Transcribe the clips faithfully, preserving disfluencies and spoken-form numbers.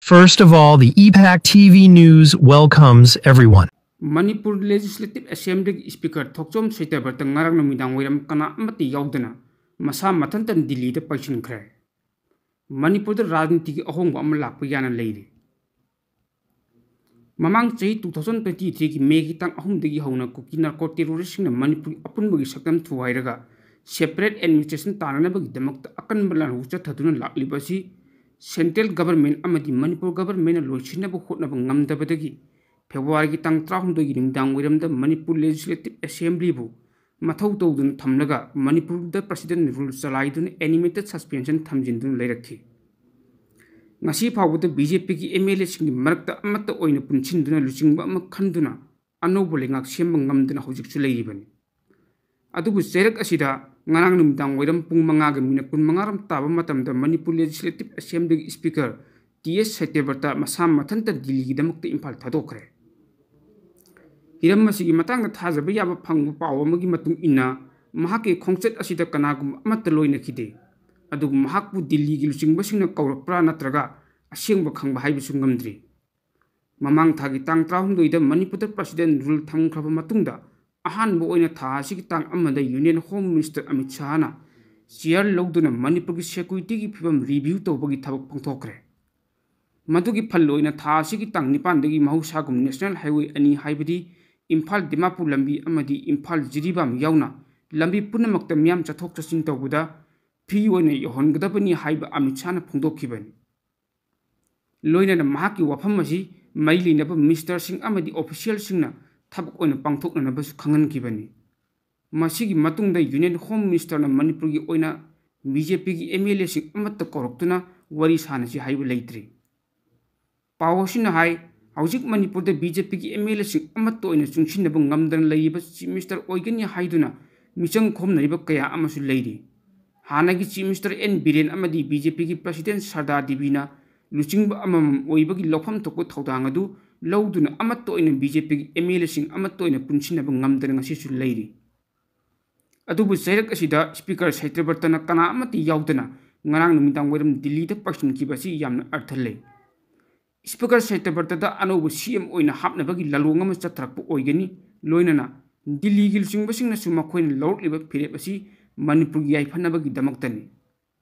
First of all, the E PAC T V News welcomes everyone. Manipur legislative ꯑꯦꯁꯦꯝꯕ꯭ꯂꯤꯒꯤ speaker Thokchom Satyabrata ꯉꯔꯥꯡ ꯅꯨꯃꯤꯗꯥꯡ ꯋꯥꯏꯔꯝ ꯀꯅꯥ ꯑꯃꯠꯇ ꯌꯥꯎꯗꯅ ꯃꯁꯥ ꯃꯊꯟꯇ ꯗꯤꯜꯂꯤꯗ ꯄꯥꯏꯁꯤꯟꯈ꯭ꯔꯦ꯫ ꯃꯅꯤꯄꯨꯔꯗ ꯔꯥꯖꯅꯤꯇꯤꯒꯤ ꯑꯍꯣꯡꯕ ꯑꯃ ꯂꯥꯛꯄ ꯌꯥꯅ ꯂꯩꯔꯤ꯫ ꯃꯃꯥꯡ ꯆꯍꯤ two thousand twenty threeꯒꯤ ꯃꯦꯒꯤ ꯇꯥꯡ ꯑꯍꯨꯝꯗꯒꯤ ꯍꯧꯅ ꯀꯨꯀꯤ ꯅꯥꯔꯀꯣ ꯇꯦꯔꯣꯔꯤꯁꯁꯤꯡꯅ ꯃꯅꯤꯄꯨꯔꯒꯤ ꯑꯄꯨꯟꯕꯒꯤ ꯁꯛꯇꯝ ꯊꯨꯒꯥꯏꯔꯒ separate administration ꯇꯥꯅꯅꯕꯒꯤꯗꯃꯛꯇ ꯑꯀꯟꯕ ꯂꯥꯟꯍꯧ ꯆꯠꯊꯗꯨꯅ ꯂꯥꯛꯂꯤꯕ ꯑꯁꯤ central government ꯑꯃꯗꯤ ꯃꯅꯤꯄꯨꯔ governmentꯅ ꯂꯣꯏꯁꯤꯟꯅꯕ ꯍꯣꯠꯅꯕ ꯉꯝꯗꯕꯗꯒꯤ ꯐꯦꯕ꯭ꯔꯨꯋꯥꯔꯤꯒꯤ ꯇꯥꯡ ꯇꯔꯥꯍꯨꯝꯗꯣꯏꯒꯤ ꯅꯨꯃꯤꯗꯥꯡ ꯋꯥꯏꯔꯝꯗ ꯃꯅꯤꯄꯨꯔ ꯂꯦꯖꯤꯁꯂꯦꯇꯤꯚ ꯑꯦꯁꯦꯝꯕ꯭ꯂꯤꯕꯨ ꯃꯊꯧ ꯇꯧꯗꯨꯅ ꯊꯝꯂꯒ ꯃꯅꯤꯄꯨꯔꯗ president rule ꯆꯂꯥꯏꯗꯨꯅ animated suspension ꯊꯝꯖꯤꯟꯗꯨꯅ ꯂꯩꯔꯛꯈꯤ꯫ ꯉꯁꯤ ꯐꯥꯎꯕꯗ BJPꯒꯤ MLAꯁꯤꯡꯒꯤ ꯃꯔꯛꯇ ꯑꯃꯠꯇ ꯑꯣꯏꯅ ꯄꯨꯟꯁꯤꯟꯗꯨꯅ ꯂꯨꯆꯤꯡꯕ ꯑꯃ ꯈꯟꯗꯨꯅ ꯑꯅꯧꯕ ꯂꯩꯉꯥꯛ ꯁꯦꯝꯕ ꯉꯝꯗꯅ ꯍꯧꯖꯤꯛꯁꯨ ꯂꯩꯔꯤꯕꯅꯤ꯫ ꯑꯗꯨꯕꯨ ꯆꯩꯔꯛ ꯑꯁꯤꯗ ꯉꯔꯥꯡ ꯅꯨꯃꯤꯗꯥꯡ ꯋꯥꯏꯔꯝ ꯄꯨꯡ ꯃꯉꯥꯒ ꯃꯤꯅꯠ ꯀꯨꯟꯃꯉꯥ ꯔꯣꯝ ꯇꯥꯕ ꯃꯇꯝꯗ ꯃꯅꯤꯄꯨꯔ ꯂꯦꯖꯤꯁꯂꯦꯇꯤꯚ ꯑꯦꯁꯦꯝꯕ꯭ꯂꯤꯒꯤ ꯁ꯭ꯄꯤꯀꯔ ꯇꯤ ꯑꯦꯁ ꯁꯇ꯭ꯌꯕ꯭ꯔꯇ ꯃꯁꯥ ꯃꯊꯟꯇ ꯗꯤꯜꯂꯤꯒꯤꯗꯃꯛꯇ ꯏꯝꯐꯥꯜ ꯊꯥꯗꯣꯛꯈ꯭ꯔꯦ꯫ ꯍꯤꯔꯝ ꯑꯁꯤꯒꯤ ꯃꯇꯥꯡꯗ ꯊꯥꯖꯕ ꯌꯥꯕ ꯐꯪꯕ ꯄꯥꯎ ꯑꯃꯒꯤ ꯃꯇꯨꯡ ꯏꯟꯅ, ꯃꯍꯥꯛꯀꯤ ꯈꯣꯡꯆꯠ ꯑꯁꯤꯗ ꯀꯅꯥꯒꯨꯝꯕ ꯑꯃꯠꯇ ꯂꯣꯏꯅꯈꯤꯗꯦ꯫ ꯑꯗꯨꯕꯨ ꯃꯍꯥꯛꯄꯨ ꯗꯤꯜꯂꯤꯒꯤ ꯂꯨꯆꯤꯡꯕꯁꯤꯡꯅ ꯀꯧꯔꯛꯄ꯭ꯔꯥ ꯅꯠꯇ꯭ꯔꯒ ꯑꯁꯦꯡꯕ ꯈꯪꯕ ꯍꯥꯏꯕꯁꯨ ꯉꯝꯗ꯭ꯔꯤ꯫ ꯃꯃꯥꯡ ꯊꯥꯒꯤ ꯇꯥꯡ ꯇꯔꯥꯍꯨꯝꯗꯣꯏꯗ ꯃꯅꯤꯄꯨꯔꯗ president rule ꯊꯝꯈ꯭ꯔꯕ ꯃꯇꯨꯡꯗ, ꯑꯍꯥꯟꯕ ꯑꯣꯏꯅ ꯊꯥ ꯑꯁꯤꯒꯤ ꯇꯥꯡ ꯑꯃꯗ Union Home Minister Amit ꯁꯥꯍꯅ chair ꯂꯧꯗꯨꯅ ꯃꯅꯤꯄꯨꯔꯒꯤ securityꯒꯤ ꯐꯤꯕꯝ review ꯇꯧꯕꯒꯤ ꯊꯕꯛ ꯄꯥꯡꯊꯣꯛꯈ꯭ꯔꯦ꯫ ꯃꯗꯨꯒꯤ ꯐꯜ ꯑꯣꯏꯅ ꯊꯥ ꯑꯁꯤꯒꯤ ꯇꯥꯡ ꯅꯤꯄꯥꯟꯗꯒꯤ ꯃꯍꯧꯁꯥꯒꯨꯝ national highway ꯑꯅꯤ ꯍꯥꯏꯕꯗꯤ ꯏꯝꯐꯥꯜ ꯗꯤꯃꯥꯄꯨꯔ ꯂꯝꯕꯤ ꯑꯃꯗꯤ ꯏꯝꯐꯥꯜ ꯖꯤꯔꯤꯕꯥꯝ ꯌꯥꯎꯅ ꯂꯝꯕꯤ ꯄꯨꯝꯅꯃꯛꯇ ꯃꯤꯌꯥꯝ ꯆꯠꯊꯣꯛ ꯆꯠꯁꯤꯟ ꯇꯧꯕꯗ free ꯑꯣꯏꯅ ꯌꯧꯍꯟꯒꯗꯕꯅꯤ ꯍꯥꯏꯕ ꯑꯃꯤꯠ ꯁꯥꯍꯅ ꯐꯣꯡꯗꯣꯛꯈꯤꯕꯅꯤ꯫ ꯂꯣꯏꯅꯅ ꯃꯍꯥꯛꯀꯤ ꯋꯥꯐꯝ ꯑꯁꯤ ꯃꯔꯤ ꯂꯩꯅꯕ ministerꯁꯤꯡ ꯑꯃꯗꯤ officialꯁꯤꯡꯅ ꯊꯕꯛ ꯑꯣꯏꯅ ꯄꯥꯡꯊꯣꯛꯅꯅꯕꯁꯨ ꯈꯪꯍꯟꯈꯤꯕꯅꯤ꯫ ꯃꯁꯤꯒꯤ ꯃꯇꯨꯡꯗ Union Home Ministerꯅ ꯃꯅꯤꯄꯨꯔꯒꯤ ꯑꯣꯏꯅ BJPꯒꯤ MLAꯁꯤꯡ ꯑꯃꯠꯇ ꯀꯧꯔꯛꯇꯨꯅ ꯋꯥꯔꯤ ꯁꯥꯅꯁꯤ ꯍꯥꯏꯕ ꯂꯩꯇ꯭ꯔꯤ꯫ ꯄꯥꯎ ꯑꯁꯤꯅ ꯍꯥꯏ, ꯍꯧꯖꯤꯛ ꯃꯅꯤꯄꯨꯔꯗ BJPꯒꯤ MLAꯁꯤꯡ ꯑꯃꯠꯇ ꯑꯣꯏꯅ ꯆꯨꯡꯁꯤꯟꯅꯕ ꯉꯝꯗꯅ ꯂꯩꯔꯤꯕ Chief Minister ꯑꯣꯏꯒꯅꯤ ꯍꯥꯏꯗꯨꯅ ꯃꯤꯆꯪ ꯈꯣꯝꯅꯔꯤꯕ ꯀꯌꯥ ꯑꯃꯁꯨ ꯂꯩꯔꯤ꯫ ꯍꯥꯟꯅꯒꯤ Chief Minister ꯑꯦꯟ ꯕꯤꯔꯦꯟ ꯑꯃꯗꯤ BJPꯒꯤ president ꯁꯔꯗꯥ ꯗꯦꯕꯤꯅ ꯂꯨꯆꯤꯡꯕ ꯑꯃꯃꯝ ꯑꯣꯏꯕꯒꯤ ꯂꯧꯐꯝ ꯊꯣꯛꯄ ꯊꯧꯗꯥꯡ ꯑꯗꯨ ꯂꯧꯗꯨꯅ ꯑꯃꯠꯇ ꯑꯣꯏꯅ BJPꯒꯤ MLAꯁꯤꯡ ꯑꯃꯠꯇ ꯑꯣꯏꯅ ꯄꯨꯟꯁꯤꯟꯅꯕ ꯉꯝꯗꯅ ꯉꯁꯤꯁꯨ ꯂꯩꯔꯤ꯫ ꯑꯗꯨꯕꯨ ꯆꯩꯔꯛ ꯑꯁꯤꯗ ꯁ꯭ꯄꯤꯀꯔ ꯁꯇ꯭ꯌꯕ꯭ꯔꯇꯅ ꯀꯅꯥ ꯑꯃꯠꯇ ꯌꯥꯎꯗꯅ ꯉꯔꯥꯡ ꯅꯨꯃꯤꯗꯥꯡ ꯋꯥꯏꯔꯝ ꯗꯤꯜꯂꯤꯗ ꯄꯥꯏꯁꯤꯟꯈꯤꯕ ꯑꯁꯤ ꯌꯥꯝꯅ ꯑꯔꯊ ꯂꯩ꯫ ꯁ꯭ꯄꯤꯀꯔ ꯁꯇ꯭ꯌꯕ꯭ꯔꯇꯗ ꯑꯅꯧꯕ ꯁꯤ ꯑꯦꯝ ꯑꯣꯏꯅ ꯍꯥꯞꯅꯕꯒꯤ ꯂꯥꯂꯣꯡ ꯑꯃ ꯆꯠꯊꯔꯛꯄ ꯑꯣꯏꯒꯅꯤ, ꯂꯣꯏꯅꯅ ꯗꯤꯜꯂꯤꯒꯤ ꯂꯨꯆꯤꯡꯕꯁꯤꯡꯅꯁꯨ ꯃꯈꯣꯏꯅ ꯂꯧꯔꯛꯂꯤꯕ ꯐꯤꯔꯦꯞ ꯑꯁꯤ ꯃꯅꯤꯄꯨꯔꯒꯤ ꯌꯥꯏꯐꯅꯕꯒꯤꯗꯃꯛꯇꯅꯤ꯫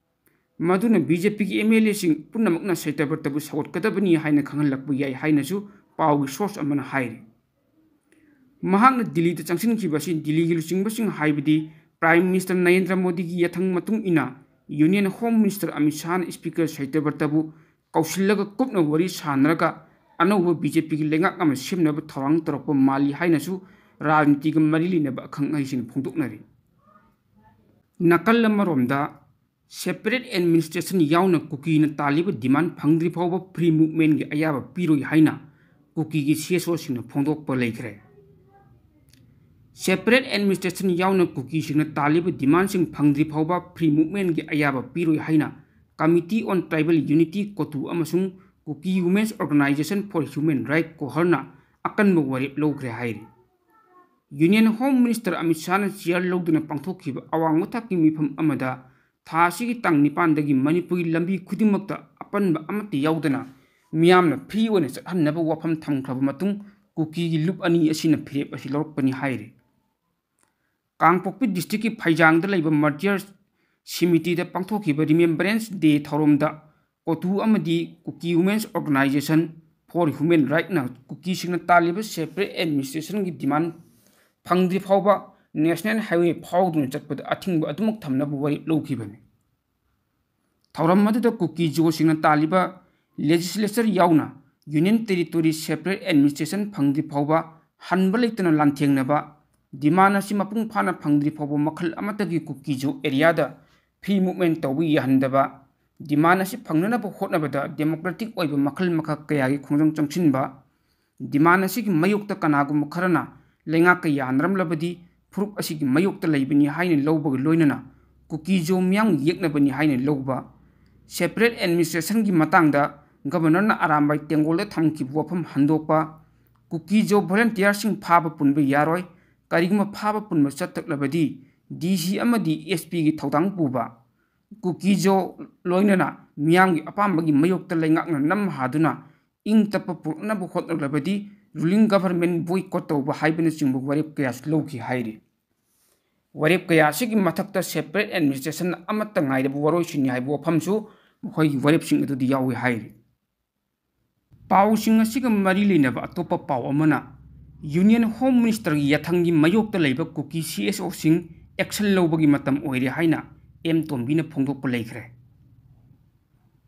ꯃꯗꯨꯅ ꯕꯤ ꯖꯦ ꯄꯤꯒꯤ ꯑꯦꯝ ꯑꯦꯜ ꯑꯦꯁꯤꯡ ꯄꯨꯝꯅꯃꯛꯅ ꯁꯇ꯭ꯌꯕ꯭ꯔꯇꯕꯨ ꯁꯧꯒꯠꯀꯗꯕꯅꯤ ꯍꯥꯏꯅ ꯈꯪꯍꯜꯂꯛꯄ ꯌꯥꯏ ꯍꯥꯏꯅꯁꯨ ꯄꯥꯎꯒꯤ ꯁꯣꯔꯁ ꯑꯃꯅ ꯍꯥꯏꯔꯤ꯫ ꯃꯍꯥꯛꯅ ꯗꯤꯜꯂꯤꯗ ꯆꯪꯁꯤꯟꯈꯤꯕ ꯑꯁꯤ ꯗꯤꯜꯂꯤꯒꯤ ꯂꯨꯆꯤꯡꯕꯁꯤꯡ ꯍꯥꯏꯕꯗꯤ ꯄ꯭ꯔꯥꯏꯝ ꯃꯤꯅꯤꯁꯇꯔ ꯅꯔꯦꯟꯗ꯭ꯔ ꯃꯣꯗꯤꯒꯤ ꯌꯥꯊꯪ ꯃꯇꯨꯡ ꯏꯟꯅ ꯌꯨꯅꯤꯌꯟ ꯍꯣꯝ ꯃꯤꯅꯤꯁꯇꯔ ꯑꯃꯤꯠ ꯁꯥꯍꯅ ꯁ꯭ꯄꯤꯀꯔ ꯁꯇ꯭ꯌꯕ꯭ꯔꯇꯕꯨ ꯀꯧꯁꯤꯜꯂꯒ ꯀꯨꯞꯅ ꯋꯥꯔꯤ ꯁꯥꯟꯅꯔꯒ ꯑꯅꯧꯕ ꯕꯤ ꯖꯦ ꯄꯤꯒꯤ ꯂꯩꯉꯥꯛ ꯑꯃ ꯁꯦꯝꯅꯕ ꯊꯧꯔꯥꯡ ꯇꯧꯔꯛꯄ ꯃꯥꯜꯂꯤ ꯍꯥꯏꯅꯁꯨ ꯔꯥꯖꯅꯤꯇꯤꯒ ꯃꯔꯤ ꯂꯩꯅꯕ ꯑꯈꯪ ꯑꯍꯩꯁꯤꯡꯅ ꯐꯣꯡꯗꯣꯛꯅꯔꯤ꯫ ꯅꯥꯀꯜ ꯑꯃꯔꯣꯝꯗ, ꯁꯦꯄꯔꯦꯠ ꯑꯦꯗꯃꯤꯅꯤꯁꯇ꯭ꯔꯦꯁꯟ ꯌꯥꯎꯅ ꯀꯨꯀꯤꯅ ꯇꯥꯜꯂꯤꯕ ꯗꯤꯃꯥꯟ ꯐꯪꯗ꯭ꯔꯤ ꯐꯥꯎꯕ ꯐ꯭ꯔꯤ ꯃꯨꯚꯃꯦꯟꯒꯤ ꯑꯌꯥꯕ ꯄꯤꯔꯣꯏ ꯍꯥꯏꯅ ꯀꯨꯀꯤꯒꯤ ꯁꯤ ꯑꯦꯁ ꯑꯣꯁꯤꯡꯅ ꯐꯣꯡꯗꯣꯛꯄ ꯂꯩꯈ꯭ꯔꯦ꯫ ꯁꯦꯄꯔꯦꯠ ꯑꯦꯗꯃꯤꯅꯤꯁꯇ꯭ꯔꯦꯁꯟ ꯌꯥꯎꯅ ꯀꯨꯀꯤꯁꯤꯡꯅ ꯇꯥꯜꯂꯤꯕ ꯗꯤꯃꯥꯟꯁꯤꯡ ꯐꯪꯗ꯭ꯔꯤ ꯐꯥꯎꯕ ꯐ꯭ꯔꯤ ꯃꯨꯚꯃꯦꯟꯒꯤ ꯑꯌꯥꯕ ꯄꯤꯔꯣꯏ ꯍꯥꯏꯅ Committee on Tribal Unity, COTU, ꯑꯃꯁꯨꯡ Kuki women's organisation for human right, ꯀꯣꯍꯔꯅ ꯑꯀꯟꯕ ꯋꯥꯔꯦꯞ ꯂꯧꯈ꯭ꯔꯦ ꯍꯥꯏꯔꯤ꯫ ꯌꯨꯅꯤꯌꯟ ꯍꯣꯝ ꯃꯤꯅꯤꯁꯇꯔ ꯑꯃꯤꯠ ꯁꯥꯍꯅ ꯆꯤꯌꯥꯔ ꯂꯧꯗꯨꯅ ꯄꯥꯡꯊꯣꯛꯈꯤꯕ ꯑꯋꯥꯡꯕ ꯊꯥꯛꯀꯤ ꯃꯤꯐꯝ ꯑꯃꯗ ꯊꯥ ꯑꯁꯤꯒꯤ ꯇꯥꯡ ꯅꯤꯄꯥꯟꯗꯒꯤ ꯃꯅꯤꯄꯨꯔꯒꯤ ꯂꯝꯕꯤ ꯈꯨꯗꯤꯡꯃꯛꯇ ꯑꯄꯟꯕ ꯑꯃꯠꯇ ꯌꯥꯎꯗꯅ ꯃꯤꯌꯥꯝꯅ ꯐ꯭ꯔꯤ ꯑꯣꯏꯅ ꯆꯠꯍꯟꯅꯕ ꯋꯥꯐꯝ ꯊꯝꯈ꯭ꯔꯕ ꯃꯇꯨꯡ ꯀꯨꯀꯤꯒꯤ ꯂꯨꯞ ꯑꯅꯤ ꯑꯁꯤꯅ ꯐꯤꯔꯦꯞ ꯑꯁꯤ ꯂꯧꯔꯛꯄꯅꯤ ꯍꯥꯏꯔꯤ꯫ ꯀꯥꯡꯄꯣꯛꯄꯤ ꯗꯤꯁꯇ꯭ꯔꯤꯛꯀꯤ ꯐꯩꯖꯥꯡꯗ ꯂꯩꯕ ꯃꯥꯔꯇꯤꯌꯔ ꯁꯤꯃꯤꯇ꯭ꯔꯤꯗ ꯄꯥꯡꯊꯣꯛꯈꯤꯕ ꯔꯤꯃꯦꯝꯕꯔꯦꯟꯁ ꯗꯦ ꯊꯧꯔꯝꯗ ꯀꯣꯇꯨ ꯑꯃꯗꯤ Kuki women's organisation for human ꯔꯥꯏꯠꯅ ꯀꯨꯀꯤꯁꯤꯡꯅ ꯇꯥꯜꯂꯤꯕ ꯁꯦꯄꯔꯦꯠ ꯑꯦꯗꯃꯤꯅꯤꯁꯇ꯭ꯔꯦꯁꯟꯒꯤ ꯗꯤꯃꯥꯟ ꯐꯪꯗ꯭ꯔꯤ ꯐꯥꯎꯕ ꯅꯦꯁꯅꯦꯜ ꯍꯥꯏꯋꯦ ꯐꯥꯎꯗꯨꯅ ꯆꯠꯄꯗ ꯑꯊꯤꯡꯕ ꯑꯗꯨꯃꯛ ꯊꯝꯅꯕ ꯋꯥꯔꯦꯞ ꯂꯧꯈꯤꯕꯅꯤ꯫ ꯊꯧꯔꯝ ꯑꯗꯨꯗ ꯀꯨꯀꯤ ꯖꯣꯁꯤꯡꯅ ꯇꯥꯜꯂꯤꯕ ꯂꯦꯖꯤꯁꯂꯦꯆꯔ ꯌꯥꯎꯅ ꯌꯨꯅꯤꯌꯟ ꯇꯦꯔꯤꯇꯣꯔꯤ ꯁꯦꯄꯔꯦꯠ ꯑꯦꯗꯃꯤꯅꯤꯁꯇ꯭ꯔꯦꯁꯟ ꯐꯪꯗ꯭ꯔꯤ ꯐꯥꯎꯕ ꯍꯟꯕ ꯂꯩꯇꯅ ꯂꯥꯟꯊꯦꯡꯅꯕ, ꯗꯤꯃꯥꯟ ꯑꯁꯤ ꯃꯄꯨꯡ ꯐꯥꯅ ꯐꯪꯗ꯭ꯔꯤ ꯐꯥꯎꯕ ꯃꯈꯜ ꯑꯃꯠꯇꯒꯤ ꯀꯨꯀꯤ ꯖꯣ ꯑꯦꯔꯤꯌꯥꯗ ꯐ꯭ꯔꯤ ꯃꯨꯚꯃꯦꯟ ꯇꯧꯕ ꯌꯥꯍꯟꯗꯕ, ꯗꯤꯃꯥꯟ ꯑꯁꯤ ꯐꯪꯅꯅꯕ ꯍꯣꯠꯅꯕꯗ ꯗꯦꯃꯣꯀ꯭ꯔꯦꯇꯤꯛ ꯑꯣꯏꯕ ꯃꯈꯜ ꯃꯈꯥ ꯀꯌꯥꯒꯤ ꯈꯣꯡꯖꯪ ꯆꯪꯁꯤꯟꯕ, ꯗꯤꯃꯥꯟ ꯑꯁꯤꯒꯤ ꯃꯥꯌꯣꯛꯇ ꯀꯅꯥꯒꯨꯝꯕ ꯈꯔꯅ ꯂꯩꯉꯥꯛꯀ ꯌꯥꯅꯔꯝꯂꯕꯗꯤ ꯐꯨꯔꯨꯞ ꯑꯁꯤꯒꯤ ꯃꯥꯌꯣꯛꯇ ꯂꯩꯕꯅꯤ ꯍꯥꯏꯅ ꯂꯧꯕꯒ ꯂꯣꯏꯅꯅ ꯀꯨꯀꯤ ꯖꯣ ꯃꯤꯌꯥꯝꯒ ꯌꯦꯛꯅꯕꯅꯤ ꯍꯥꯏꯅ ꯂꯧꯕ, ꯁꯦꯄꯔꯦꯠ ꯑꯦꯗꯃꯤꯅꯤꯁꯇ꯭ꯔꯦꯁꯟꯒꯤ ꯃꯇꯥꯡꯗ ꯒꯕꯔꯅꯔꯅ ꯑꯔꯥꯝꯕꯥꯏ ꯇꯦꯡꯒꯣꯜꯗ ꯊꯝꯈꯤꯕ ꯋꯥꯐꯝ ꯍꯟꯗꯣꯛꯄ, ꯀꯨꯀꯤ ꯖꯣ ꯚꯣꯂꯟꯇꯤꯌꯔꯁꯤꯡ ꯐꯥꯕ ꯄꯨꯟꯕ ꯌꯥꯔꯣꯏ, ꯀꯔꯤꯒꯨꯝꯕ ꯐꯥꯕ ꯄꯨꯟꯕ ꯆꯠꯊꯛꯂꯕꯗꯤ ꯗꯤ ꯁꯤ ꯑꯃꯗꯤ ꯑꯦꯁ ꯄꯤꯒꯤ ꯊꯧꯗꯥꯡ ꯄꯨꯕ, ꯀꯨꯀꯤ ꯖꯣ ꯂꯣꯏꯅꯅ ꯃꯤꯌꯥꯝꯒꯤ ꯑꯄꯥꯝꯕꯒꯤ ꯃꯥꯌꯣꯛꯇ ꯂꯩꯉꯥꯛꯅ ꯅꯝ ꯍꯥꯗꯨꯅ ꯏꯪ ꯇꯞꯄ ꯄꯨꯔꯛꯅꯕ ꯍꯣꯠꯅꯔꯛꯂꯕꯗꯤ ruling government boycott ꯇꯧꯕ ꯍꯥꯏꯕꯅꯆꯤꯡꯕ ꯋꯥꯔꯦꯞ ꯀꯌꯥꯁꯨ ꯂꯧꯈꯤ ꯍꯥꯏꯔꯤ꯫ ꯋꯥꯔꯦꯞ ꯀꯌꯥ ꯑꯁꯤꯒꯤ ꯃꯊꯛꯇ separate administration ꯑꯃꯠꯇ ꯉꯥꯏꯔꯕ ꯋꯥꯔꯣꯏꯁꯤꯟꯅꯤ ꯍꯥꯏꯕ ꯋꯥꯐꯝꯁꯨ ꯃꯈꯣꯏꯒꯤ ꯋꯥꯔꯦꯞꯁꯤꯡ ꯑꯗꯨꯗ ꯌꯥꯎꯏ ꯍꯥꯏꯔꯤ꯫ ꯄꯥꯎꯁꯤꯡ ꯑꯁꯤꯒ ꯃꯔꯤ ꯂꯩꯅꯕ ꯑꯇꯣꯞꯄ ꯄꯥꯎ ꯑꯃꯅ, Union Home Ministerꯒꯤ ꯌꯥꯊꯪꯒꯤ ꯃꯥꯌꯣꯛꯇ ꯂꯩꯕ ꯀꯨꯀꯤ CSOꯁꯤꯡ action ꯂꯧꯕꯒꯤ ꯃꯇꯝ ꯑꯣꯏꯔꯦ ꯍꯥꯏꯅ ꯑꯦꯝ ꯇꯣꯝꯕꯤꯅ ꯐꯣꯡꯗꯣꯛꯄ ꯂꯩꯈ꯭ꯔꯦ꯫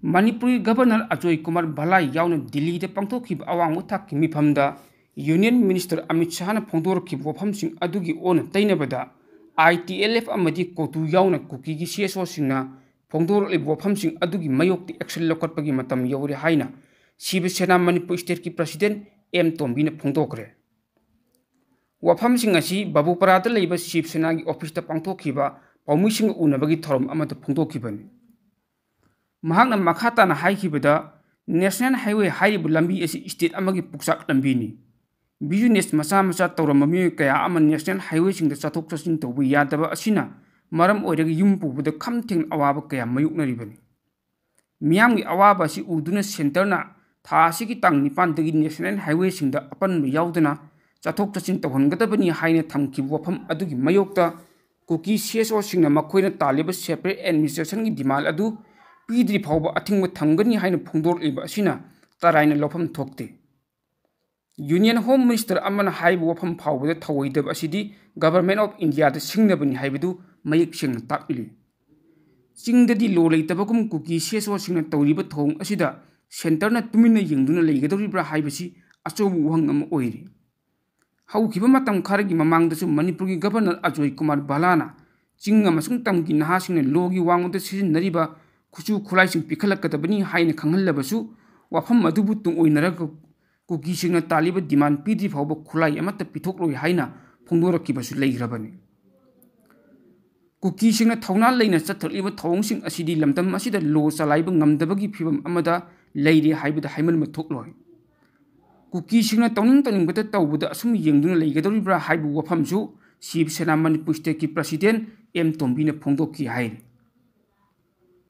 ꯃꯅꯤꯄꯨꯔꯒꯤ Governor ꯑꯖꯣꯏ ꯀꯨꯃꯥꯔ ꯚꯜꯂꯥ ꯌꯥꯎꯅ ꯗꯤꯜꯂꯤꯗ ꯄꯥꯡꯊꯣꯛꯈꯤꯕ ꯑꯋꯥꯡꯕ ꯊꯥꯛꯀꯤ ꯃꯤꯐꯝꯗ Union Minister ꯑꯃꯤꯠ ꯁꯍꯥꯅ ꯐꯣꯡꯗꯣꯔꯛꯈꯤꯕ ꯋꯥꯐꯝꯁꯤꯡ ꯑꯗꯨꯒꯤ ꯑꯣꯟꯅ ꯇꯩꯅꯕꯗ, ITLF ꯑꯃꯗꯤ ꯀꯣꯇꯨ ꯌꯥꯎꯅ ꯀꯨꯀꯤꯒꯤ CSOꯁꯤꯡꯅ ꯐꯣꯡꯗꯣꯔꯛꯂꯤꯕ ꯋꯥꯐꯝꯁꯤꯡ ꯑꯗꯨꯒꯤ ꯃꯥꯌꯣꯛꯇ action ꯂꯧꯈꯠꯄꯒꯤ ꯃꯇꯝ ꯌꯧꯔꯦ ꯍꯥꯏꯅ ꯁꯤꯕ ꯁꯦꯅꯥ ꯃꯅꯤꯄꯨꯔ stateꯀꯤ President ꯑꯦꯝ ꯇꯣꯝꯕꯤꯅ ꯐꯣꯡꯗꯣꯛꯈ꯭ꯔꯦ꯫ ꯋꯥꯐꯝꯁꯤꯡ ꯑꯁꯤ ꯕꯥꯕꯨꯄꯥꯔꯥꯗ ꯂꯩꯕ ꯁꯤꯕ ꯁꯦꯅꯥꯒꯤ officeꯇ ꯄꯥꯡꯊꯣꯛꯈꯤꯕ ꯄꯥꯎꯃꯤꯁꯤꯡꯒ ꯎꯅꯕꯒꯤ ꯊꯧꯔꯝ ꯑꯃꯗ ꯐꯣꯡꯗꯣꯛꯈꯤꯕꯅꯤ꯫ ꯃꯍꯥꯛꯅ ꯃꯈꯥ ꯇꯥꯅ ꯍꯥꯏꯈꯤꯕꯗ, National Highway ꯍꯥꯏꯔꯤꯕ ꯂꯝꯕꯤ ꯑꯁꯤ state ꯑꯃꯒꯤ ꯄꯨꯛꯆꯥꯛ ꯂꯝꯕꯤꯅꯤ꯫ Business ꯃꯆꯥ ꯃꯆꯥ ꯇꯧꯔꯝꯕ ꯃꯤꯑꯣꯏ ꯀꯌꯥ ꯑꯃ National Highwayꯁꯤꯡꯗ ꯆꯠꯊꯣꯛ ꯆꯠꯁꯤꯟ ꯇꯧꯕ ꯌꯥꯗꯕ ꯑꯁꯤꯅ ꯃꯔꯝ ꯑꯣꯏꯔꯒ ꯌꯨꯝ ꯄꯨꯕꯗ ꯈꯝ ꯊꯦꯡꯅ ꯑꯋꯥꯕ ꯀꯌꯥ ꯃꯥꯌꯣꯛꯅꯔꯤꯕꯅꯤ꯫ ꯃꯤꯌꯥꯝꯒꯤ ꯑꯋꯥꯕ ꯑꯁꯤ ꯎꯗꯨꯅ centreꯅ ꯊꯥ ꯑꯁꯤꯒꯤ ꯇꯥꯡ ꯅꯤꯄꯥꯟꯗꯒꯤ National Highwayꯁꯤꯡꯗ ꯑꯄꯟꯕ ꯌꯥꯎꯗꯅ ꯆꯠꯊꯣꯛ ꯆꯠꯁꯤꯟ ꯇꯧꯍꯟꯒꯗꯕꯅꯤ ꯍꯥꯏꯅ ꯊꯝꯈꯤꯕ ꯋꯥꯐꯝ ꯑꯗꯨꯒꯤ ꯃꯥꯌꯣꯛꯇ ꯀꯨꯀꯤ CSOꯁꯤꯡꯅ ꯃꯈꯣꯏꯅ ꯇꯥꯜꯂꯤꯕ separate administrationꯒꯤ demand ꯑꯗꯨ ꯄꯤꯗ꯭ꯔꯤ ꯐꯥꯎꯕ ꯑꯊꯤꯡꯕ ꯊꯝꯒꯅꯤ ꯍꯥꯏꯅ ꯐꯣꯡꯗꯣꯔꯛꯂꯤꯕ ꯑꯁꯤꯅ ꯇꯔꯥꯏꯅ ꯂꯧꯐꯝ ꯊꯣꯛꯇꯦ꯫ Union Home Minister ꯑꯃꯅ ꯍꯥꯏꯔꯤꯕ ꯋꯥꯐꯝ ꯐꯥꯎꯕꯗ ꯊꯧꯑꯣꯏꯗꯕ ꯑꯁꯤꯗꯤ Government of Indiaꯗ ꯁꯤꯡꯅꯕꯅꯤ ꯍꯥꯏꯕꯗꯨ ꯃꯌꯦꯛ ꯁꯦꯡꯅ ꯇꯥꯛꯂꯤ꯫ ꯆꯤꯡꯗꯗꯤ law ꯂꯩꯇꯕꯒꯨꯝ ꯀꯨꯀꯤ CSOꯁꯤꯡꯅ ꯇꯧꯔꯤꯕ ꯊꯧꯑꯣꯡ ꯑꯁꯤꯗ centreꯅ ꯇꯨꯃꯤꯟꯅ ꯌꯦꯡꯗꯨꯅ ꯂꯩꯒꯗꯧꯔꯤꯕ꯭ꯔꯥ ꯍꯥꯏꯕꯁꯤ ꯑꯆꯧꯕ ꯋꯥꯍꯪ ꯑꯃ ꯑꯣꯏꯔꯤ꯫ ꯍꯧꯈꯤꯕ ꯃꯇꯝ ꯈꯔꯒꯤ ꯃꯃꯥꯡꯗꯁꯨ ꯃꯅꯤꯄꯨꯔꯒꯤ Governor ꯑꯖꯣꯏ ꯀꯨꯃꯥꯔ ꯚꯜꯂꯥꯅ ꯆꯤꯡ ꯑꯃꯁꯨꯡ ꯇꯝꯒꯤ ꯅꯍꯥꯁꯤꯡꯅ lawꯒꯤ ꯋꯥꯡꯃꯗ ꯁꯤꯖꯤꯟꯅꯔꯤꯕ ꯈꯨꯠꯁꯨ ꯈꯨꯠꯂꯥꯏꯁꯤꯡ ꯄꯤꯈꯠꯂꯛꯀꯗꯕꯅꯤ ꯍꯥꯏꯅ ꯈꯪꯍꯜꯂꯕꯁꯨ, ꯋꯥꯐꯝ ꯑꯗꯨꯕꯨ ꯇꯨꯡ ꯑꯣꯏꯅꯔꯒ ꯀꯨꯀꯤꯁꯤꯡꯅ ꯇꯥꯜꯂꯤꯕ demand ꯄꯤꯗ꯭ꯔꯤ ꯐꯥꯎꯕ ꯈꯨꯠꯂꯥꯏ ꯑꯃꯠꯇ ꯄꯤꯊꯣꯛꯂꯣꯏ ꯍꯥꯏꯅ ꯐꯣꯡꯗꯣꯔꯛꯈꯤꯕꯁꯨ ꯂꯩꯈ꯭ꯔꯕꯅꯤ꯫ ꯀꯨꯀꯤꯁꯤꯡꯅ ꯊꯧꯅꯥ ꯂꯩꯅ ꯆꯠꯊꯔꯛꯂꯤꯕ ꯊꯧꯑꯣꯡꯁꯤꯡ ꯑꯁꯤꯗꯤ ꯂꯝꯗꯝ ꯑꯁꯤꯗ law ꯆꯂꯥꯏꯕ ꯉꯝꯗꯕꯒꯤ ꯐꯤꯚꯝ ꯑꯃꯗ ꯂꯩꯔꯦ ꯍꯥꯏꯕꯗ ꯍꯥꯏꯃꯟꯕ ꯊꯣꯛꯂꯣꯏ꯫ ꯀꯨꯀꯤꯁꯤꯡꯅ ꯇꯧꯅꯤꯡ ꯇꯧꯅꯤꯡꯕꯇ ꯇꯧꯕꯗ ꯑꯁꯨꯝ ꯌꯦꯡꯗꯨꯅ ꯂꯩꯒꯗꯧꯔꯤꯕ꯭ꯔꯥ ꯍꯥꯏꯕ ꯋꯥꯐꯝꯁꯨ ꯁꯤꯕ ꯁꯦꯅꯥ ꯃꯅꯤꯄꯨꯔ stateꯀꯤ President ꯑꯦꯝ ꯇꯣꯝꯕꯤꯅ ꯐꯣꯡꯗꯣꯛꯈꯤ ꯍꯥꯏꯔꯤ꯫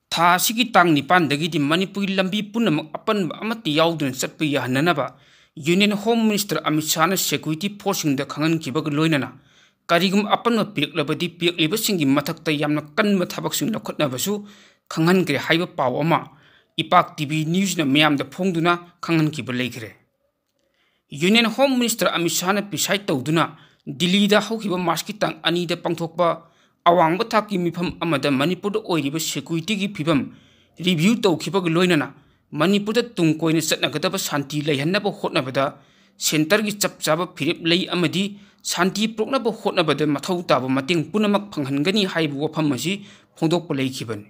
ꯊꯥ ꯑꯁꯤꯒꯤ ꯇꯥꯡ ꯅꯤꯄꯥꯟꯗꯒꯤꯗꯤ ꯃꯅꯤꯄꯨꯔꯒꯤ ꯂꯝꯕꯤ ꯄꯨꯝꯅꯃꯛ ꯑꯄꯟꯕ ꯑꯃꯠꯇ ꯌꯥꯎꯗꯅ ꯆꯠꯄ ꯌꯥꯍꯟꯅꯅꯕ Union Home Minister Amit ꯁꯥꯍꯅ security forceꯁꯤꯡꯗ ꯈꯪꯍꯟꯈꯤꯕꯒ ꯂꯣꯏꯅꯅ ꯀꯔꯤꯒꯨꯝꯕ ꯑꯄꯟꯕ ꯄꯤꯔꯛꯂꯕꯗꯤ ꯄꯤꯔꯛꯂꯤꯕꯁꯤꯡꯒꯤ ꯃꯊꯛꯇ ꯌꯥꯝꯅ ꯀꯟꯕ ꯊꯕꯛꯁꯤꯡ ꯂꯧꯈꯠꯅꯕꯁꯨ ꯈꯪꯍꯟꯈ꯭ꯔꯦ ꯍꯥꯏꯕ ꯄꯥꯎ ꯑꯃ ꯏꯄꯥꯛ ꯇꯤ ꯚꯤ ꯅ꯭ꯌꯨꯁꯅ ꯃꯤꯌꯥꯝꯗ ꯐꯣꯡꯗꯨꯅ ꯈꯪꯍꯟꯈꯤꯕ ꯂꯩꯈ꯭ꯔꯦ꯫ Union Home Minister Amit ꯁꯥꯍꯅ preside ꯇꯧꯗꯨꯅ ꯗꯤꯜꯂꯤꯗ ꯍꯧꯈꯤꯕ ꯃꯥꯔꯆꯀꯤ ꯇꯥꯡ ꯑꯅꯤꯗ ꯄꯥꯡꯊꯣꯛꯄ ꯑꯋꯥꯡꯕ ꯊꯥꯛꯀꯤ ꯃꯤꯐꯝ ꯑꯃꯗ ꯃꯅꯤꯄꯨꯔꯗ ꯑꯣꯏꯔꯤꯕ securityꯒꯤ ꯐꯤꯕꯝ review ꯇꯧꯈꯤꯕꯒ ꯂꯣꯏꯅꯅ ꯃꯅꯤꯄꯨꯔꯗ ꯇꯨꯡ ꯀꯣꯏꯅ ꯆꯠꯅꯒꯗꯕ ꯁꯥꯟꯇꯤ ꯂꯩꯍꯟꯅꯕ ꯍꯣꯠꯅꯕꯗ centreꯒꯤ ꯆꯞ ꯆꯥꯕ ꯐꯤꯔꯦꯞ ꯂꯩ ꯑꯃꯗꯤ ꯁꯥꯟꯇꯤ ꯄꯨꯔꯛꯅꯕ ꯍꯣꯠꯅꯕꯗ ꯃꯊꯧ ꯇꯥꯕ ꯃꯇꯦꯡ ꯄꯨꯝꯅꯃꯛ ꯐꯪꯍꯟꯒꯅꯤ ꯍꯥꯏꯕ ꯋꯥꯐꯝ ꯑꯁꯤ ꯐꯣꯡꯗꯣꯛꯄ ꯂꯩꯈꯤꯕꯅꯤ꯫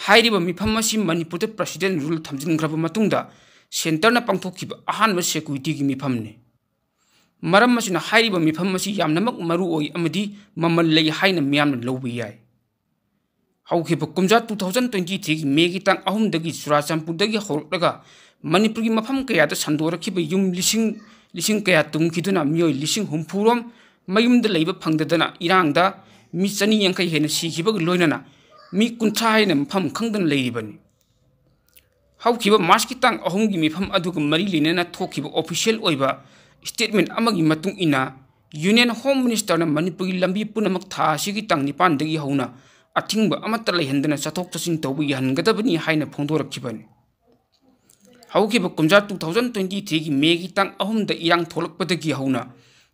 ꯍꯥꯏꯔꯤꯕ ꯃꯤꯐꯝ ꯑꯁꯤ ꯃꯅꯤꯄꯨꯔꯗ president rule ꯊꯝꯖꯤꯟꯈ꯭ꯔꯕ ꯃꯇꯨꯡꯗ centreꯅ ꯄꯥꯡꯊꯣꯛꯈꯤꯕ ꯑꯍꯥꯟꯕ securityꯒꯤ ꯃꯤꯐꯝꯅꯤ꯫ ꯃꯔꯝ ꯑꯁꯤꯅ ꯍꯥꯏꯔꯤꯕ ꯃꯤꯐꯝ ꯑꯁꯤ ꯌꯥꯝꯅꯃꯛ ꯃꯔꯨ ꯑꯣꯏ ꯑꯃꯗꯤ ꯃꯃꯜ ꯂꯩ ꯍꯥꯏꯅ ꯃꯤꯌꯥꯝꯅ ꯂꯧꯕ ꯌꯥꯏ꯫ ꯍꯧꯈꯤꯕ ꯀꯨꯝꯖꯥ two thousand twenty threeꯒꯤ Mayꯒꯤ ꯇꯥꯡ ꯑꯍꯨꯝꯗꯒꯤ ꯆꯨꯔꯥꯆꯥꯟꯄꯨꯔꯗꯒꯤ ꯍꯧꯔꯛꯂꯒ ꯃꯅꯤꯄꯨꯔꯒꯤ ꯃꯐꯝ ꯀꯌꯥꯗ ꯁꯟꯗꯣꯔꯛꯈꯤꯕ ꯌꯨꯝ ꯂꯤꯁꯤꯡ, ꯂꯤꯁꯤꯡ ꯀꯌꯥ ꯇꯨꯝꯈꯤꯗꯨꯅ ꯃꯤꯑꯣꯏ ꯂꯤꯁꯤꯡ ꯍꯨꯝꯐꯨ ꯔꯣꯝ ꯃꯌꯨꯝꯗ ꯂꯩꯕ ꯐꯪꯗꯗꯅ ꯏꯔꯥꯡꯗ ꯃꯤ ꯆꯅꯤ ꯌꯥꯡꯈꯩ ꯍꯦꯟꯅ ꯁꯤꯈꯤꯕꯒ ꯂꯣꯏꯅꯅ ꯃꯤ ꯀꯨꯟꯊ꯭ꯔꯥ ꯍꯦꯟꯅ ꯃꯐꯝ ꯈꯪꯗꯅ ꯂꯩꯔꯤꯕꯅꯤ꯫ ꯍꯧꯈꯤꯕ ꯃꯥꯔꯆꯀꯤ ꯇꯥꯡ ꯑꯍꯨꯝꯒꯤ ꯃꯤꯐꯝ ꯑꯗꯨꯒ ꯃꯔꯤ ꯂꯩꯅꯅ ꯊꯣꯛꯈꯤꯕ official ꯑꯣꯏꯕ statement ꯑꯃꯒꯤ ꯃꯇꯨꯡ ꯏꯟꯅ Union Home Ministerꯅ ꯃꯅꯤꯄꯨꯔꯒꯤ ꯂꯝꯕꯤ ꯄꯨꯝꯅꯃꯛ ꯊꯥ ꯑꯁꯤꯒꯤ ꯇꯥꯡ ꯅꯤꯄꯥꯟꯗꯒꯤ ꯍꯧꯅ ꯑꯊꯤꯡꯕ ꯑꯃꯠꯇ ꯂꯩꯍꯟꯗꯅ ꯆꯠꯊꯣꯛ ꯆꯠꯁꯤꯟ ꯇꯧꯕ ꯌꯥꯍꯟꯒꯗꯕꯅꯤ ꯍꯥꯏꯅ ꯐꯣꯡꯗꯣꯔꯛꯈꯤꯕꯅꯤ꯫ ꯍꯧꯈꯤꯕ ꯀꯨꯝꯖꯥ two thousand twenty threeꯒꯤ Mayꯒꯤ ꯇꯥꯡ ꯑꯍꯨꯝꯗ ꯏꯔꯥꯡ ꯊꯣꯛꯂꯛꯄꯗꯒꯤ ꯍꯧꯅ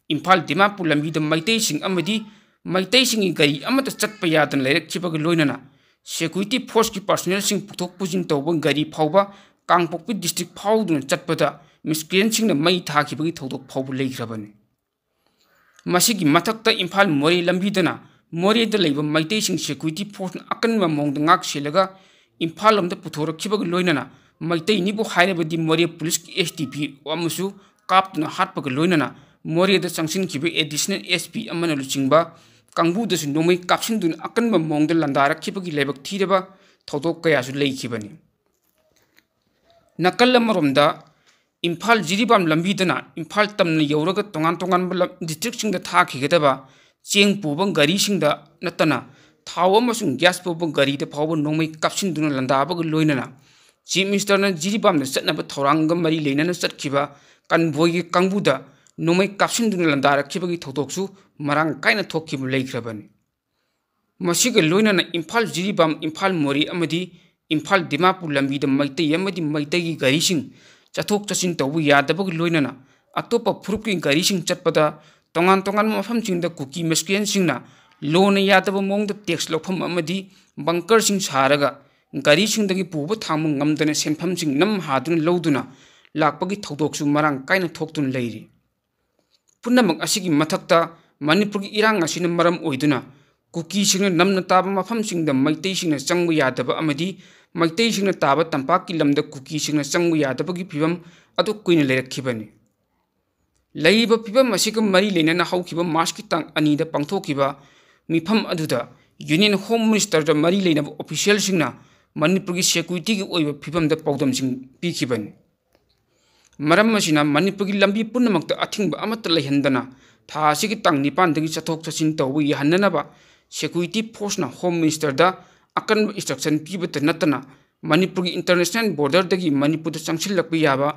ꯏꯝꯐꯥꯜ ꯗꯤꯃꯥꯄꯨꯔ ꯂꯝꯕꯤꯗ ꯃꯩꯇꯩꯁꯤꯡ ꯑꯃꯗꯤ ꯃꯩꯇꯩꯁꯤꯡꯒꯤ ꯒꯥꯔꯤ ꯑꯃꯠꯇ ꯆꯠꯄ ꯌꯥꯗꯅ ꯂꯩꯔꯛꯈꯤꯕꯒ ꯂꯣꯏꯅꯅ security forceꯀꯤ personnelꯁꯤꯡ ꯄꯨꯊꯣꯛ ꯄꯨꯁꯤꯟ ꯇꯧꯕ ꯒꯥꯔꯤ ꯐꯥꯎꯕ ꯀꯥꯡꯄꯣꯛꯄꯤ district ꯐꯥꯎꯗꯨꯅ ꯆꯠꯄꯗ miscreantꯁꯤꯡꯅ ꯃꯩ ꯊꯥꯈꯤꯕꯒꯤ ꯊꯧꯗꯣꯛ ꯐꯥꯎꯕ ꯂꯩꯈ꯭ꯔꯕꯅꯤ꯫ ꯃꯁꯤꯒꯤ ꯃꯊꯛꯇ ꯏꯝꯐꯥꯜ ꯃꯣꯔꯦ ꯂꯝꯕꯤꯗꯅ ꯃꯣꯔꯦꯗ ꯂꯩꯕ ꯃꯩꯇꯩꯁꯤꯡ security forceꯅ ꯑꯀꯟꯕ ꯃꯑꯣꯡꯗ ꯉꯥꯛ ꯁꯦꯜꯂꯒ ꯏꯝꯐꯥꯜ ꯂꯣꯝꯗ ꯄꯨꯊꯣꯔꯛꯈꯤꯕꯒ ꯂꯣꯏꯅꯅ ꯃꯩꯇꯩꯅꯤꯕꯨ ꯍꯥꯏꯔꯕꯗꯤ ꯃꯣꯔꯦ ꯄꯨꯂꯤꯁꯀꯤ S D P O ꯑꯃꯁꯨ ꯀꯥꯞꯇꯨꯅ ꯍꯥꯠꯄꯒ ꯂꯣꯏꯅꯅ ꯃꯣꯔꯦꯗ ꯆꯪꯁꯤꯟꯈꯤꯕ additional S P ꯑꯃꯅ ꯂꯨꯆꯤꯡꯕ ꯀꯥꯡꯕꯨꯗꯁꯨ ꯅꯣꯡꯃꯩ ꯀꯥꯞꯁꯤꯟꯗꯨꯅ ꯑꯀꯟꯕ ꯃꯑꯣꯡꯗ ꯂꯥꯟꯗꯥꯔꯛꯈꯤꯕꯒꯤ ꯂꯥꯏꯕꯛ ꯊꯤꯔꯕ ꯊꯧꯗꯣꯛ ꯀꯌꯥꯁꯨ ꯂꯩꯈꯤꯕꯅꯤ꯫ ꯅꯥꯀꯜ ꯑꯃꯔꯣꯝꯗ ꯏꯝꯐꯥꯜ ꯖꯤꯔꯤꯕꯥꯝ ꯂꯝꯕꯤꯗꯅ ꯏꯝꯐꯥꯜ ꯇꯝꯅ ꯌꯧꯔꯒ ꯇꯣꯉꯥꯟ ꯇꯣꯉꯥꯟꯕ ꯂꯝ, districtꯁꯤꯡꯗ ꯊꯥꯈꯤꯒꯗꯕ ꯆꯦꯡ ꯄꯨꯕ ꯒꯥꯔꯤꯁꯤꯡꯗ ꯅꯠꯇꯅ ꯊꯥꯎ ꯑꯃꯁꯨꯡ ꯒ꯭ꯌꯥꯁ ꯄꯨꯕ ꯒꯥꯔꯤꯗ ꯐꯥꯎꯕ ꯅꯣꯡꯃꯩ ꯀꯥꯞꯁꯤꯟꯗꯨꯅ ꯂꯥꯟꯗꯥꯕꯒ ꯂꯣꯏꯅꯅ Chief Ministerꯅ ꯖꯤꯔꯤꯕꯥꯝꯗ ꯆꯠꯅꯕ ꯊꯧꯔꯥꯡꯒ ꯃꯔꯤ ꯂꯩꯅꯅ ꯆꯠꯈꯤꯕ convoyꯒꯤ ꯀꯥꯡꯕꯨꯗ ꯅꯣꯡꯃꯩ ꯀꯥꯞꯁꯤꯟꯗꯨꯅ ꯂꯥꯟꯗꯥꯔꯛꯈꯤꯕꯒꯤ ꯊꯧꯗꯣꯛꯁꯨ ꯃꯔꯥꯡ ꯀꯥꯏꯅ ꯊꯣꯛꯈꯤꯕ ꯂꯩꯈ꯭ꯔꯕꯅꯤ꯫ ꯃꯁꯤꯒ ꯂꯣꯏꯅꯅ ꯏꯝꯐꯥꯜ ꯖꯤꯔꯤꯕꯥꯝ, ꯏꯝꯐꯥꯜ ꯃꯣꯔꯦ ꯑꯃꯗꯤ ꯏꯝꯐꯥꯜ ꯗꯤꯃꯥꯄꯨꯔ ꯂꯝꯕꯤꯗ ꯃꯩꯇꯩ ꯑꯃꯗꯤ ꯃꯩꯇꯩꯒꯤ ꯒꯥꯔꯤꯁꯤꯡ ꯆꯠꯊꯣꯛ ꯆꯠꯁꯤꯟ ꯇꯧꯕ ꯌꯥꯗꯕꯒ ꯂꯣꯏꯅꯅ ꯑꯇꯣꯞꯄ ꯐꯨꯔꯨꯞꯀꯤ ꯒꯥꯔꯤꯁꯤꯡ ꯆꯠꯄꯗ ꯇꯣꯉꯥꯟ ꯇꯣꯉꯥꯟꯕ ꯃꯐꯝꯁꯤꯡꯗ ꯀꯨꯀꯤ ꯃꯤꯁꯀ꯭ꯔꯤꯌꯟꯁꯤꯡꯅ ꯂꯣꯅ ꯌꯥꯗꯕ ꯃꯑꯣꯡꯗ ꯇꯦꯛꯁ ꯂꯧꯐꯝ ꯑꯃꯗꯤ ꯕꯪꯀꯔꯁꯤꯡ ꯁꯥꯔꯒ ꯒꯥꯔꯤꯁꯤꯡꯗꯒꯤ ꯄꯨꯕ ꯊꯥꯡꯕ ꯉꯝꯗꯅ ꯁꯦꯟꯐꯝꯁꯤꯡ ꯅꯝ ꯍꯥꯗꯨꯅ ꯂꯧꯗꯨꯅ ꯂꯥꯛꯄꯒꯤ ꯊꯧꯗꯣꯛꯁꯨ ꯃꯔꯥꯡ ꯀꯥꯏꯅ ꯊꯣꯛꯇꯨꯅ ꯂꯩꯔꯤ꯫ ꯄꯨꯝꯅꯃꯛ ꯑꯁꯤꯒꯤ ꯃꯊꯛꯇ ꯃꯅꯤꯄꯨꯔꯒꯤ ꯏꯔꯥꯡ ꯑꯁꯤꯅ ꯃꯔꯝ ꯑꯣꯏꯗꯨꯅ ꯀꯨꯀꯤꯁꯤꯡꯅ ꯅꯝꯅ ꯇꯥꯕ ꯃꯐꯝꯁꯤꯡꯗ ꯃꯩꯇꯩꯁꯤꯡꯅ ꯆꯪꯕ ꯌꯥꯗꯕ ꯑꯃꯗꯤ ꯃꯩꯇꯩꯁꯤꯡꯅ ꯇꯥꯕ ꯇꯝꯄꯥꯛꯀꯤ ꯂꯝꯗ ꯀꯨꯀꯤꯁꯤꯡꯅ ꯆꯪꯕ ꯌꯥꯗꯕꯒꯤ ꯐꯤꯕꯝ ꯑꯗꯨ ꯀꯨꯏꯅ ꯂꯩꯔꯛꯈꯤꯕꯅꯤ꯫ ꯂꯩꯔꯤꯕ ꯐꯤꯕꯝ ꯑꯁꯤꯒ ꯃꯔꯤ ꯂꯩꯅꯅ ꯍꯧꯈꯤꯕ ꯃꯥꯔꯆꯀꯤ ꯇꯥꯡ ꯑꯅꯤꯗ ꯄꯥꯡꯊꯣꯛꯈꯤꯕ ꯃꯤꯐꯝ ꯑꯗꯨꯗ Union Home Ministerꯗ ꯃꯔꯤ ꯂꯩꯅꯕ officialꯁꯤꯡꯅ ꯃꯅꯤꯄꯨꯔꯒꯤ securityꯒꯤ ꯑꯣꯏꯕ ꯐꯤꯕꯝꯗ ꯄꯥꯎꯗꯝꯁꯤꯡ ꯄꯤꯈꯤꯕꯅꯤ꯫ ꯃꯔꯝ ꯑꯁꯤꯅ ꯃꯅꯤꯄꯨꯔꯒꯤ ꯂꯝꯕꯤ ꯄꯨꯝꯅꯃꯛꯇ ꯑꯊꯤꯡꯕ ꯑꯃꯠꯇ ꯂꯩꯍꯟꯗꯅ ꯊꯥ ꯑꯁꯤꯒꯤ ꯇꯥꯡ ꯅꯤꯄꯥꯟꯗꯒꯤ ꯆꯠꯊꯣꯛ ꯆꯠꯁꯤꯟ ꯇꯧꯕ ꯌꯥꯍꯟꯅꯅꯕ security forceꯅ Home Ministerꯗ ꯑꯀꯟꯕ instruction ꯄꯤꯕꯇ ꯅꯠꯇꯅ ꯃꯅꯤꯄꯨꯔꯒꯤ international borderꯗꯒꯤ ꯃꯅꯤꯄꯨꯔꯗ ꯆꯪꯁꯤꯜꯂꯛꯄ ꯌꯥꯕ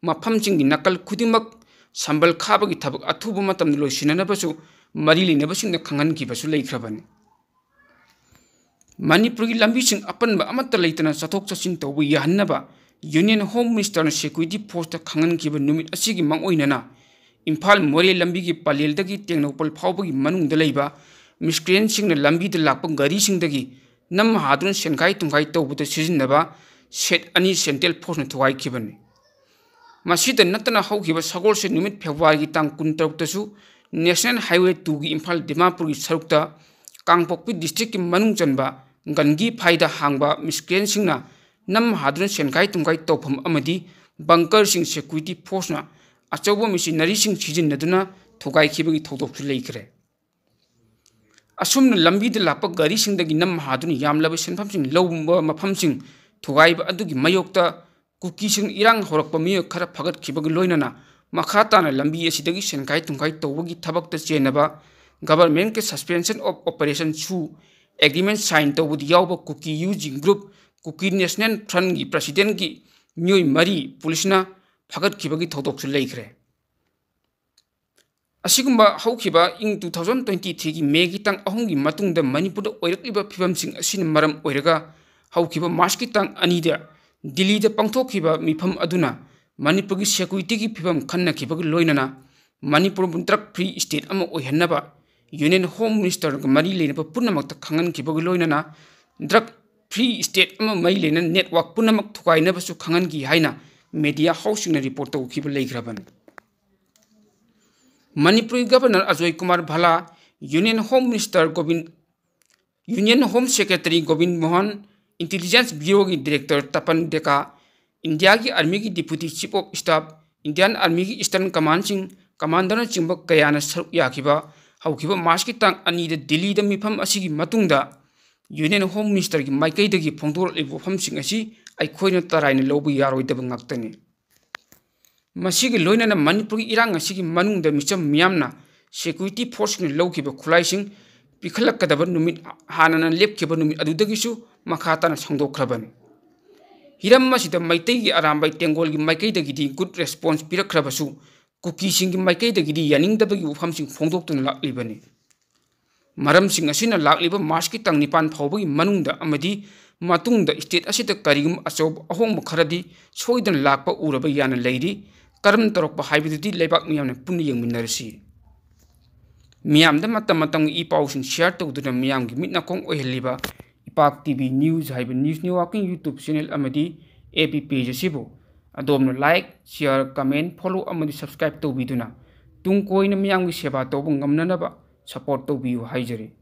ꯃꯐꯝꯁꯤꯡꯒꯤ ꯅꯥꯀꯜ ꯈꯨꯗꯤꯡꯃꯛ ꯁꯝꯕꯜ ꯈꯥꯕꯒꯤ ꯊꯕꯛ ꯑꯊꯨꯕ ꯃꯇꯝꯗ ꯂꯣꯏꯁꯤꯟꯅꯅꯕꯁꯨ ꯃꯔꯤ ꯂꯩꯅꯕꯁꯤꯡꯅ ꯈꯪꯍꯟꯈꯤꯕꯁꯨ ꯂꯩꯈ꯭ꯔꯕꯅꯤ꯫ ꯃꯅꯤꯄꯨꯔꯒꯤ ꯂꯝꯕꯤꯁꯤꯡ ꯑꯄꯟꯕ ꯑꯃꯠꯇ ꯂꯩꯇꯅ ꯆꯠꯊꯣꯛ ꯆꯠꯁꯤꯟ ꯇꯧꯕ ꯌꯥꯍꯟꯅꯕ Union Home Ministerꯅ security forceꯇ ꯈꯪꯍꯟꯈꯤꯕ ꯅꯨꯃꯤꯠ ꯑꯁꯤꯒꯤ ꯃꯥꯡꯑꯣꯏꯅꯅ ꯏꯝꯐꯥꯜ ꯃꯣꯔꯦ ꯂꯝꯕꯤꯒꯤ ꯄꯂꯦꯜꯗꯒꯤ ꯇꯦꯡꯅꯧꯄꯜ ꯐꯥꯎꯕꯒꯤ ꯃꯅꯨꯡꯗ ꯂꯩꯕ ꯃꯤꯁꯀ꯭ꯔꯤꯌꯟꯁꯤꯡꯅ ꯂꯝꯕꯤꯗ ꯂꯥꯛꯄ ꯒꯥꯔꯤꯁꯤꯡꯗꯒꯤ ꯅꯝ ꯍꯥꯗꯨꯅ ꯁꯦꯟꯈꯥꯏ ꯊꯨꯝꯈꯥꯏ ꯇꯧꯕꯗ ꯁꯤꯖꯤꯟꯅꯕ set ꯑꯅꯤ central forceꯅ ꯊꯨꯒꯥꯏꯈꯤꯕꯅꯤ꯫ ꯃꯁꯤꯗ ꯅꯠꯇꯅ ꯍꯧꯈꯤꯕ ꯁꯒꯣꯜꯁꯦꯟ ꯅꯨꯃꯤꯠ Februaryꯒꯤ ꯇꯥꯡ ꯀꯨꯟꯇꯔꯨꯛꯇꯁꯨ National Highway twoꯒꯤ ꯏꯝꯐꯥꯜ ꯗꯤꯃꯥꯄꯨꯔꯒꯤ ꯁꯔꯨꯛꯇ ꯀꯥꯡꯄꯣꯛꯄꯤ districtꯀꯤ ꯃꯅꯨꯡ ꯆꯟꯕ ꯒꯟꯒꯤ ꯐꯥꯏꯗ ꯍꯥꯡꯕ ꯃꯤꯁꯀ꯭ꯔꯤꯌꯟꯁꯤꯡꯅ ꯅꯝ ꯍꯥꯗꯨꯅ ꯁꯦꯟꯈꯥꯏ ꯊꯨꯝꯈꯥꯏ ꯇꯧꯐꯝ ꯑꯃꯗꯤ bunkerꯁꯤꯡ security forceꯅ ꯑꯆꯧꯕ machineryꯁꯤꯡ ꯁꯤꯖꯤꯟꯅꯗꯨꯅ ꯊꯨꯒꯥꯏꯈꯤꯕꯒꯤ ꯊꯧꯗꯣꯛꯁꯨ ꯂꯩꯈ꯭ꯔꯦ꯫ ꯑꯁꯨꯝꯅ ꯂꯝꯕꯤꯗ ꯂꯥꯛꯄ ꯒꯥꯔꯤꯁꯤꯡꯗꯒꯤ ꯅꯝ ꯍꯥꯗꯨꯅ ꯌꯥꯝꯂꯕ ꯁꯦꯟꯐꯝꯁꯤꯡ ꯂꯧꯕ ꯃꯐꯝꯁꯤꯡ ꯊꯨꯒꯥꯏꯕ ꯑꯗꯨꯒꯤ ꯃꯥꯌꯣꯛꯇ ꯀꯨꯀꯤꯁꯤꯡ ꯏꯔꯥꯡ ꯍꯧꯔꯛꯄ ꯃꯤꯑꯣꯏ ꯈꯔ ꯐꯒꯠꯈꯤꯕꯒ ꯂꯣꯏꯅꯅ ꯃꯈꯥ ꯇꯥꯅ ꯂꯝꯕꯤ ꯑꯁꯤꯗꯒꯤ ꯁꯦꯟꯈꯥꯏ ꯊꯨꯝꯈꯥꯏ ꯇꯧꯕꯒꯤ ꯊꯕꯛꯇ ꯆꯦꯟꯅꯕ governmentꯀꯤ suspension of operationꯁꯨ ꯑꯦꯒ꯭ꯔꯤꯃꯦꯟ ꯁꯥꯏꯟ ꯇꯧꯕꯗ ꯌꯥꯎꯕ ꯀꯨꯀꯤ ꯌꯨꯖꯤꯡ ꯒ꯭ꯔꯨꯞ ꯀꯨꯀꯤ ꯅꯦꯁꯅꯦꯜ ꯐ꯭ꯔꯟꯒꯤ ꯄ꯭ꯔꯁꯤꯗꯦꯟꯒꯤ ꯃꯤꯑꯣꯏ ꯃꯔꯤ ꯄꯨꯂꯤꯁꯅ ꯐꯥꯒꯠꯈꯤꯕꯒꯤ ꯊꯧꯗꯣꯛꯁꯨ ꯂꯩꯈ꯭ꯔꯦ꯫ ꯑꯁꯤꯒꯨꯝꯕ ꯍꯧꯈꯤꯕ ꯏꯪ two thousand twenty threeꯒꯤ ꯃꯦꯒꯤ ꯇꯥꯡ ꯑꯍꯨꯝꯒꯤ ꯃꯇꯨꯡꯗ ꯃꯅꯤꯄꯨꯔꯗ ꯑꯣꯏꯔꯛꯂꯤꯕ ꯐꯤꯕꯝꯁꯤꯡ ꯑꯁꯤꯅ ꯃꯔꯝ ꯑꯣꯏꯔꯒ ꯍꯧꯈꯤꯕ ꯃꯥꯔꯆꯀꯤ ꯇꯥꯡ ꯑꯅꯤꯗ ꯗꯤꯜꯂꯤꯗ ꯄꯥꯡꯊꯣꯛꯈꯤꯕ ꯃꯤꯐꯝ ꯑꯗꯨꯅ ꯃꯅꯤꯄꯨꯔꯒꯤ ꯁꯦꯀ꯭ꯌꯨꯔꯤꯇꯤꯒꯤ ꯐꯤꯕꯝ ꯈꯟꯅꯈꯤꯕꯒꯤ ꯂꯣꯏꯅꯅ ꯃꯅꯤꯄꯨꯔꯕꯨ ꯗ꯭ꯔꯒ ꯐ꯭ꯔꯤ ꯁ꯭ꯇꯦꯠ ꯑꯃ ꯑꯣꯏꯍꯟꯅꯕ ꯌꯨꯅꯤꯌꯟ ꯍꯣꯝ ꯃꯤꯅꯤꯁꯇꯔꯒ ꯃꯔꯤ ꯂꯩꯅꯕ ꯄꯨꯝꯅꯃꯛꯇ ꯈꯪꯍꯟꯈꯤꯕꯒꯤ ꯂꯣꯏꯅꯅ ꯗ꯭ꯔꯒ ꯐ꯭ꯔꯤ ꯁ꯭ꯇꯦꯠ ꯑꯃ ꯃꯔꯤ ꯂꯩꯅꯅ ꯅꯦꯠꯋꯥꯔꯛ ꯄꯨꯝꯅꯃꯛ ꯊꯨꯒꯥꯏꯅꯕꯁꯨ ꯈꯪꯍꯟꯈꯤ ꯍꯥꯏꯅ ꯃꯦꯗꯤꯌꯥ ꯍꯥꯎꯁꯁꯤꯡꯅ ꯔꯤꯄꯣꯔꯠ ꯇꯧꯈꯤꯕ ꯂꯩꯈ꯭ꯔꯕꯅꯤ꯫ ꯃꯅꯤꯄꯨꯔꯒꯤ governor Ajoy Kumar ꯚꯥꯂꯥ, union home minister Gobin, union home secretary Gobin Mohan, intelligence ꯕ꯭ꯌꯨꯔꯣꯒꯤ director ꯇꯄꯟ ꯗꯦꯀꯥ, ꯏꯟꯗꯤꯌꯥꯒꯤ ꯑꯥꯔꯃꯤꯒꯤ deputy chief of staff, Indian ꯑꯥꯔꯃꯤꯒꯤ ꯏꯁꯇꯔꯟ ꯀꯃꯥꯟꯁꯤꯡ, ꯀꯃꯥꯟꯗꯔꯅꯆꯤꯡꯕ ꯀꯌꯥꯅ ꯁꯔꯨꯛ ꯌꯥꯈꯤꯕ ꯍꯧꯈꯤꯕ ꯃꯥꯔꯆꯀꯤ ꯇꯥꯡ ꯑꯅꯤꯗ ꯗꯤꯜꯂꯤꯗ ꯃꯤꯐꯝ ꯑꯁꯤꯒꯤ ꯃꯇꯨꯡꯗ ꯌꯨꯅꯤꯌꯟ ꯍꯣꯝ ꯃꯤꯅꯤꯁꯇꯔꯒꯤ ꯃꯥꯏꯀꯩꯗꯒꯤ ꯐꯣꯡꯗꯣꯔꯛꯂꯤꯕ ꯋꯥꯐꯝꯁꯤꯡ ꯑꯁꯤ ꯑꯩꯈꯣꯏꯅ ꯇꯔꯥꯏꯅ ꯂꯧꯕ ꯌꯥꯔꯣꯏꯗꯕ ꯉꯥꯛꯇꯅꯤ꯫ ꯃꯁꯤꯒꯤ ꯂꯣꯏꯅꯅ ꯃꯅꯤꯄꯨꯔꯒꯤ ꯏꯔꯥꯡ ꯑꯁꯤꯒꯤ ꯃꯅꯨꯡꯗ ꯃꯤꯆꯝ ꯃꯤꯌꯥꯝꯅ ꯁꯦꯀ꯭ꯌꯨꯔꯤꯇꯤ ꯐꯣꯔꯁꯁꯤꯡꯅ ꯂꯧꯈꯤꯕ ꯈꯨꯠꯂꯥꯏꯁꯤꯡ ꯄꯤꯈꯠꯂꯛꯀꯗꯕ ꯅꯨꯃꯤꯠ ꯍꯥꯟꯅꯅ ꯂꯦꯞꯈꯤꯕ ꯅꯨꯃꯤꯠ ꯑꯗꯨꯗꯒꯤꯁꯨ ꯃꯈꯥ ꯇꯥꯅ ꯁꯥꯡꯗꯣꯛꯈ꯭ꯔꯕꯅꯤ꯫ ꯍꯤꯔꯝ ꯑꯁꯤꯗ ꯃꯩꯇꯩꯒꯤ ꯑꯔꯥꯝꯕꯥꯏ ꯇꯦꯡꯒꯣꯜꯒꯤ ꯃꯥꯏꯀꯩꯗꯒꯤꯗꯤ ꯒꯨꯗ ꯔꯦꯁꯄꯣꯟꯁ ꯄꯤꯔꯛꯈ꯭ꯔꯕꯁꯨ ꯀꯨꯀꯤꯁꯤꯡꯒꯤ ꯃꯥꯏꯀꯩꯗꯒꯤꯗꯤ ꯌꯥꯅꯤꯡꯗꯕꯒꯤ ꯋꯥꯐꯝꯁꯤꯡ ꯐꯣꯡꯗꯣꯛꯇꯨꯅ ꯂꯥꯛꯂꯤꯕꯅꯤ꯫ ꯃꯔꯝꯁꯤꯡ ꯑꯁꯤꯅ ꯂꯥꯛꯂꯤꯕ ꯃꯥꯔꯆꯀꯤ ꯇꯥꯡ ꯅꯤꯄꯥꯟ ꯐꯥꯎꯕꯒꯤ ꯃꯅꯨꯡꯗ ꯑꯃꯗꯤ ꯃꯇꯨꯡꯗ ꯁ꯭ꯇꯦꯠ ꯑꯁꯤꯗ ꯀꯔꯤꯒꯨꯝꯕ ꯑꯆꯧꯕ ꯑꯍꯣꯡꯕ ꯈꯔꯗꯤ ꯁꯣꯏꯗꯅ ꯂꯥꯛꯄ ꯎꯔꯕ ꯌꯥꯅ ꯂꯩꯔꯤ꯫ ꯀꯔꯝ ꯇꯧꯔꯛꯄ ꯍꯥꯏꯕꯗꯨꯗꯤ ꯂꯩꯕꯥꯛ ꯃꯤꯌꯥꯝꯅ ꯄꯨꯟꯅ ꯌꯦꯡꯃꯤꯟꯅꯔꯁꯤ꯫ ꯃꯤꯌꯥꯝꯗ ꯃꯇꯝ ꯃꯇꯝꯒꯤ ꯏ ꯄꯥꯎꯁꯤꯡ ꯁꯤꯌꯔ ꯇꯧꯗꯨꯅ ꯃꯤꯌꯥꯝꯒꯤ ꯃꯤꯠ ꯅꯥꯀꯣꯡ ꯑꯣꯏꯍꯜꯂꯤꯕ ꯏꯄꯥꯛ ꯇꯤ ꯚꯤ ꯅ꯭ꯌꯨꯁ ꯍꯥꯏꯕ ꯅ꯭ꯌꯨꯁ ꯅꯦꯠꯋꯥꯔꯀꯤꯡ ꯌꯨꯇ꯭ꯌꯨꯕ ꯆꯦꯅꯦꯜ ꯑꯃꯗꯤ ꯑꯦꯞ ꯕꯤ ꯄꯦꯖ ꯑꯁꯤꯕꯨ ꯑꯗꯣꯝꯅ ꯂꯥꯏꯛ, ꯁꯤꯌꯔ, ꯀꯃꯦꯟ, ꯐꯣꯂꯣ ꯑꯃꯗꯤ ꯁꯕꯁꯀ꯭ꯔꯥꯏꯕ ꯇꯧꯕꯤꯗꯨꯅ ꯇꯨꯡ ꯀꯣꯏꯅ ꯃꯤꯌꯥꯝꯒꯤ ꯁꯦꯕꯥ ꯇꯧꯕ ꯉꯝꯅꯅꯕ ꯁꯄꯣꯔꯠ ꯇꯧꯕꯤꯌꯨ ꯍꯥꯏꯖꯔꯤ꯫